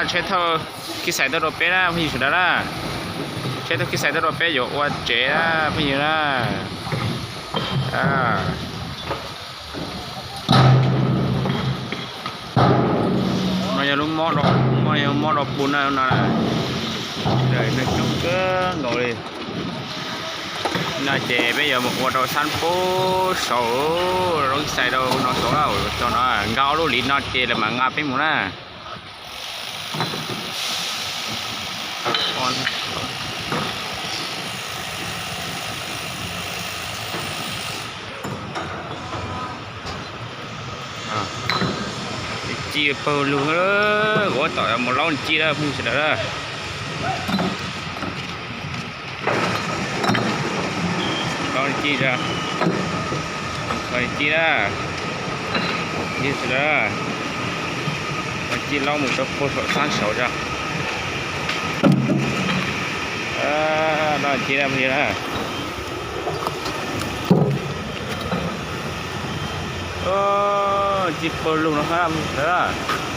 Tsheb thauj kib xais tuaj rau peb na phooj ywg sawv daws na. Tsheb thauj kib xais tuaj rau peb yuav ua tsev na phooj ywg na. No yog lub mob, mob do pu na no. Nws coob kawg nkaus li. No ces peb yuav mus ua rau xab pub saud, rau kib xais rau no saud na, tso no nkag ob lub liv no ces lawv mam nqa peb mus na. Ci pawg lug, kuv tab tom mus laub ci na phooj ywg sawv daws na. Laub ci, ci na, phooj ywg sawv daws, ci laub mus rau puag saum xab saud tso. Laub ci na phooj ywg na. Ci pawg lug no hab sawv daws.